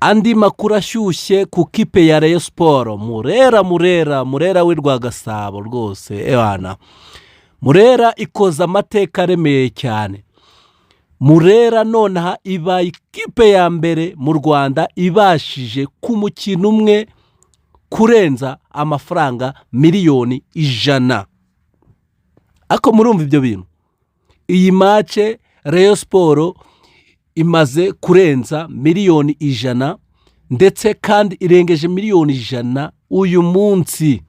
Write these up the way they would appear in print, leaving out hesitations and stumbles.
Andi makuru ashyushye ku kipe ya Rayon Sports, Murera, Murera, Murera w'i Rwagasabo rwose. Ewana, Murera ikoza amateka aremeye cyane. Murera nonaha ibaye ikipe ya mbere mu Rwanda ibashije ku mukino umwe kurenza amafaranga 100 miliyoni. Ariko murumva ibyo bintu? Iyi match Rayon Sports imaze kurenza 100 miliyoni, ndetse kandi irengeje 100 miliyoni uyu munsi,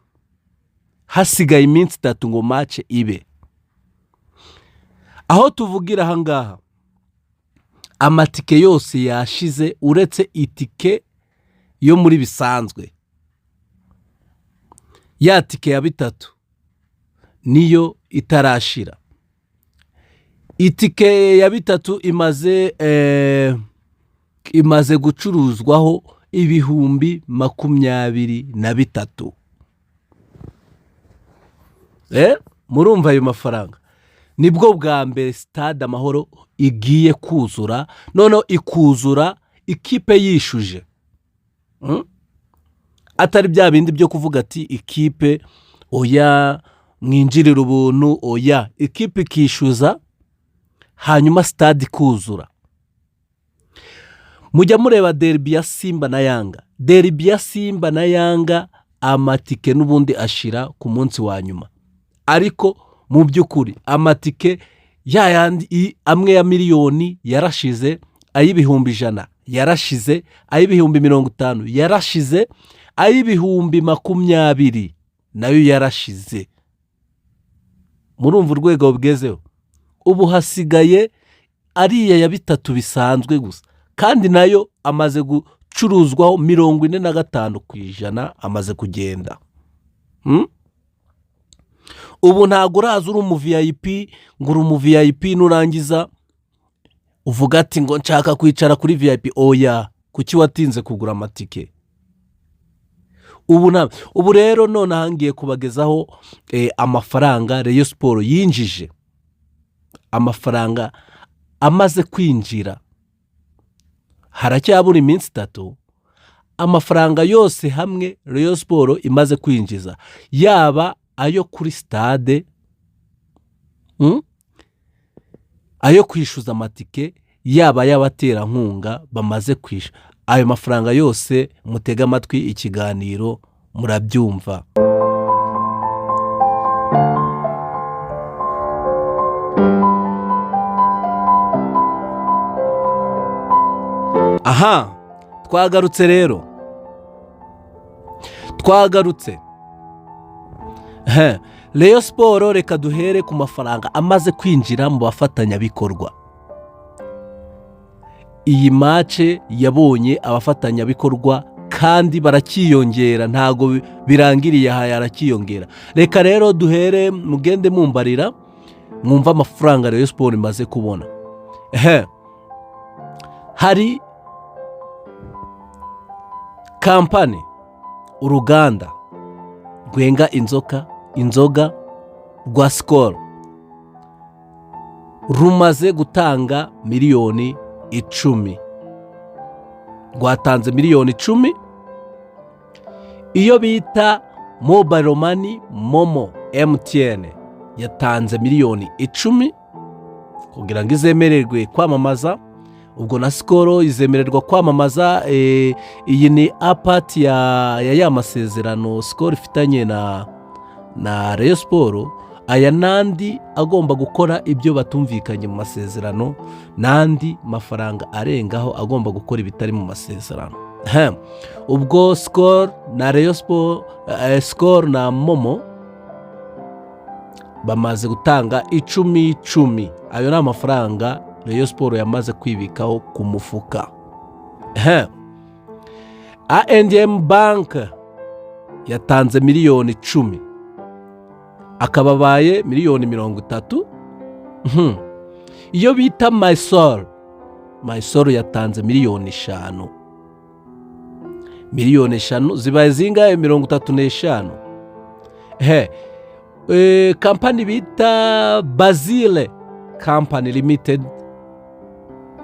hasigaye iminsi 3 ngo match ibe. Aho tuvugira aha ngaha, amatike yose yashize uretse itike yo muri bisanzwe. Ya tike ya bitatu niyo itarashira. Itike ya bitatu imaze gucuruzwaho 23,000. Murumva ayo mafaranga? Nibwo bwa mbere Sitade Amahoro igiye kuzura, noneho ikuzura ikipe yishuje, Atari bya bindi byo kuvuga ati ikipe oya, mwinjirire ubuntu, oya, ikipe ikishyuza hanyuma sitade ikuzura. Mujya mureba derby ya Simba na Yanga. Derby ya Simba na Yanga, amatike n'ubundi ashira ku munsi wa nyuma, ariko mu by'ukuri amatike ya yandi amwe ya miliyoni yarashize, ay'ibihumbi 100 yarashize, ay'ibihumbi 50 yarashize, ay'ibihumbi 20 nayo yarashize. Murumva urwego bugezeho? Ubu hasigaye ariya ya bitatu bisanzwe gusa, kandi nayo amaze gucuruzwaho 45% amaze kugenda. Ubu ntabwo uraza uri umu VIP ngo uri umu VIP, nurangiza uvuga ati ngo nshaka kwicara kuri VIP. Oya, kuki watinze kugura amatike? Ubu rero nonaha ngiye kubagezaho amafaranga Rayon Sports yinjije, amafaranga amaze kwinjira. Haracyabura iminsi 3. Amafaranga yose hamwe Rayon Sports imaze kwinjiza, yaba ayo kuri sitade, ayo kwishyuza amatike, yaba ay'abaterankunga bamaze kwishyura, ayo mafaranga yose, mutege amatwi ikiganiro murabyumva. Aha twagarutse rero, twagarutse. Rayon Sports, reka duhere ku mafaranga amaze kwinjira mu bafatanyabikorwa. Iyi match yabonye abafatanyabikorwa kandi barakiyongera, ntabwo birangiriye aha, yarakiyongera. Reka rero duhere, mugende mumbarira mwumve amafaranga Rayon Sports imaze kubona. Hari kampani, uruganda rwenga inzoga rwa Skol rumaze gutanga 10 miliyoni, rwatanze 10 miliyoni. Iyo bita mobile money MoMo, MTN yatanze 10 miliyoni kugira ngo izemererwe kwamamaza. Ubwo na Skol izemererwa kwamamaza. Iyi ni a part ya masezerano Skol ifitanye na Rayon Sports. Aya n'andi agomba gukora ibyo batumvikanye mu masezerano, n'andi mafaranga arengaho agomba gukora ibitari mu masezerano. Ubwo Skol na Rayon Sports, Skol na MoMo bamaze gutanga icumi icumi. Ayo ni amafaranga Rayon Sports yamaze kwibikaho ku mufuka. I&M Bank yatanze 10 miliyoni, akaba abaye 30 miliyoni. Iyo bita MySol, MySol yatanze 5 miliyoni. 5 miliyoni zibaye zingahe? 35. Kampani bita Bazile Company Limited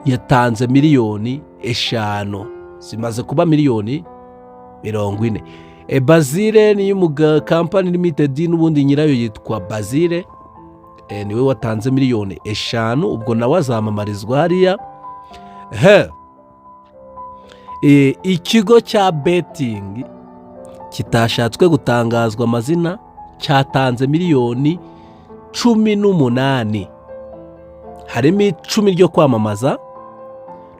yatanze 5 miliyoni. Zimaze kuba miliyoni 40. Bazile ni iy'umuga Company Limited, n'ubundi nyirayo yitwa Bazile, niwe watanze miliyoni 5, ubwo nawe azamamarizwa hariya. He ikigo cya betting kitashatswe gutangazwa amazina cyatanze miliyoni 18, harimo 10 ryo kwamamaza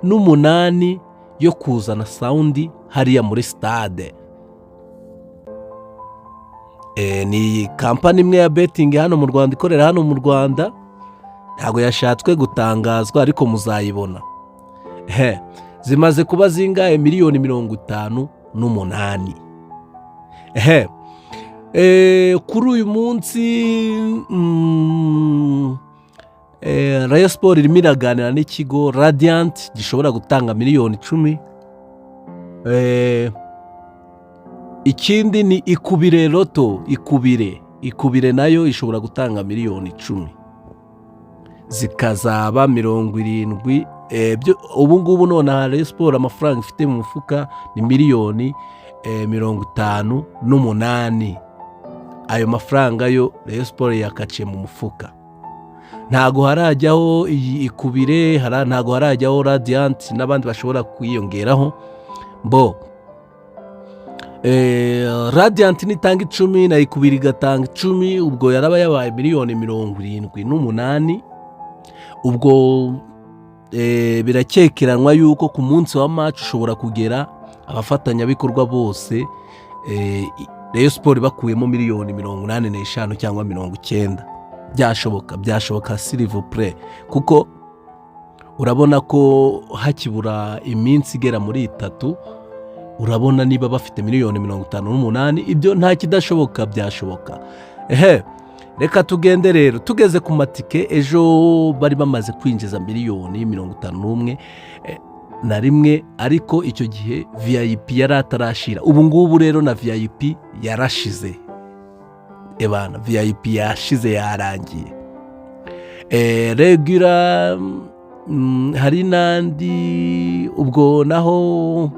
n'8 yo kuzana sound hariya muri stade. Ni company imwe ya betting hano mu Rwanda, ikorera hano mu Rwanda, ntabwo yashatswe gutangazwa ariko muzayibona. He zimaze kuba zingahe? Miliyoni 58. He kuri uyu munsi Rayon Sport irimo iraganira n'ikigo Radiant gishobora gutanga miliyoni 10. Ikindi ni Ikubire Lotto, Ikubire nayo ishobora gutanga miliyoni 10, zikazaba 70. Ubu ngubu nonaha Rayon Sport amafaranga ifite mu mufuka ni miliyoni 58. Ayo mafaranga yo Rayon Sport yakaciye mu mufuka. Ntago harajyaho iyi Ikubire, ntago harajyaho Radiant n'abandi bashobora kwiyongeraho. Bo Radiant nitanga 10 na Ikubire igatanga 10, ubwo yaraba yabaye miliyoni 78. Ubwo birakekeranwa yuko ku munsi wa match ushobora kugera abafatanyabikorwa bose Rayon Sport bakuyemo miliyoni 85 cyangwa 90. Byashoboka, byashoboka, s'il vous plaît, kuko urabona ko hakibura iminsi igera muri 3. Urabona niba bafite miliyoni 58, ibyo nta kidashoboka, byashoboka. Ehe, reka tugende rero. Tugeze ku matike, ejo bari bamaze kwinjiza miliyoni 51 na rimwe, ariko icyo gihe VIP yari atarashira. Ubu ngubu rero na VIP yarashize. Ebana, VIP yashize, yarangiye. Regular hari n'andi, ubwo naho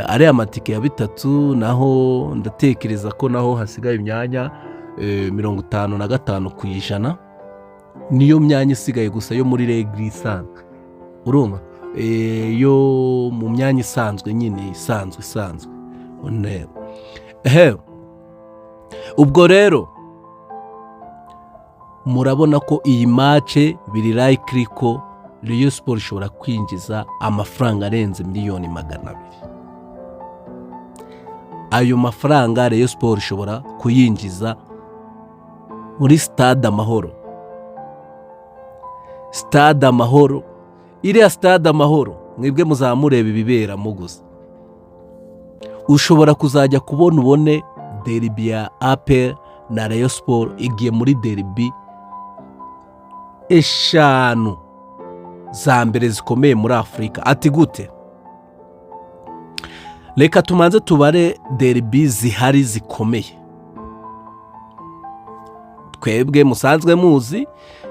ariya matike ya bitatu naho ndatekereza ko naho hasigaye imyanya 55%, niyo myanya isigaye gusa yo muri regular isanzwe. Urumva yo mu myanya isanzwe nyine, isanzwe isanzwe. Ehe, ubwo rero murabona ko iyi match biri likely ko Rayon Sport ishobora kwinjiza amafaranga arenze miliyoni 200. Ayo mafaranga Rayon Sport ishobora kuyinjiza muri Stade Amahoro. Stade Amahoro, iriya Stade Amahoro, mwebwe muzaba mureba ibiberamo gusa. Ushobora kuzajya kubona ubone derby ya APR na Rayon Sport igiye muri derby 5 za mbere zikomeye muri Afurika. Ati gute? Reka tumanze tubare derby zihari zikomeye twebwe musanzwe muzi.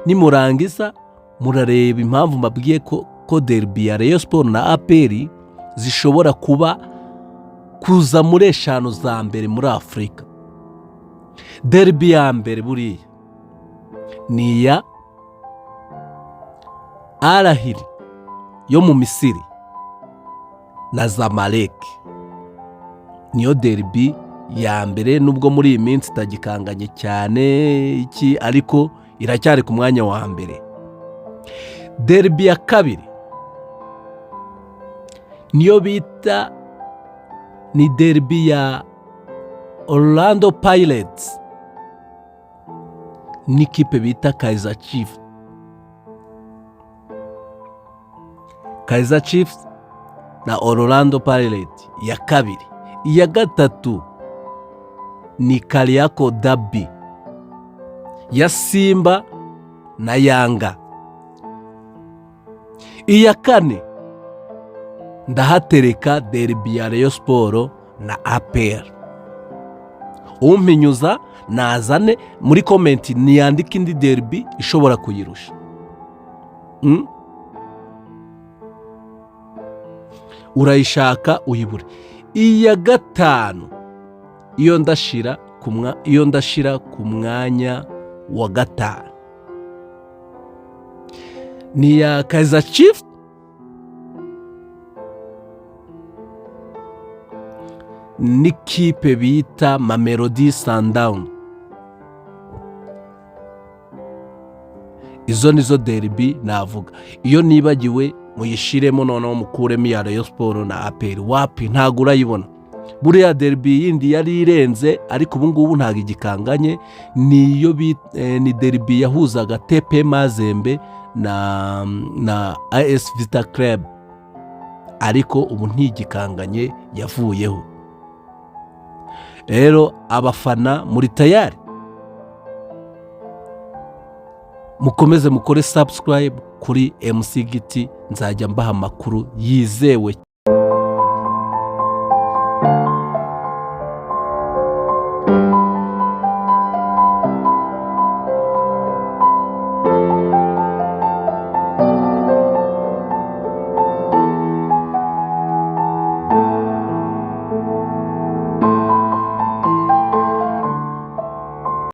Nimurangiza murareba impamvu mbabwiye ko derby ya Rayon Sport na APR zishobora kuba kuza muri 5 za mbere muri Afurika. Derby ya mbere buriya ni iya Al Ahly yo mu Misiri na Zamalek, niyo derby ya mbere, nubwo muri iyi minsi itagikanganye cyane iki, ariko iracyari ku mwanya wa mbere. Derby ya kabiri niyo bita ni derby ya Orlando Pirates n'ikipe bita Kaizer Chiefs. Kaizer Chiefs na Orlando Pirates ya kabiri. Iya gatatu ni Kariakoo Derby ya Simba na Yanga. Iya kane ndahatereka derby ya Rayon Sport na APR. Umpinyuza nazane muri comment niyandike indi derby ishobora kuyirusha. Urayishaka uyibure. Iya gatanu, iyo ndashira ku mwanya wa gatanu, ni iya Kaizer Chiefs n'ikipe bita Mamelodi Sundowns. Izo nizo derby navuga. Iyo nibagiwe muyishiremo, noneho mukuremo iya Rayon Sports na APR. Wapi, ntabwo urayibona. Buriya derby yindi yari irenze, ariko ubu ngubu ntabwo igikanganye, niyo ni derby yahuzaga TP Mazembe na AS Vita Club, ariko ubu ntigikanganye, yavuyeho. Rero abafana muri tayari, mukomeze mukore subscribe kuri MC Giti, nzajya mbaha amakuru yizewe.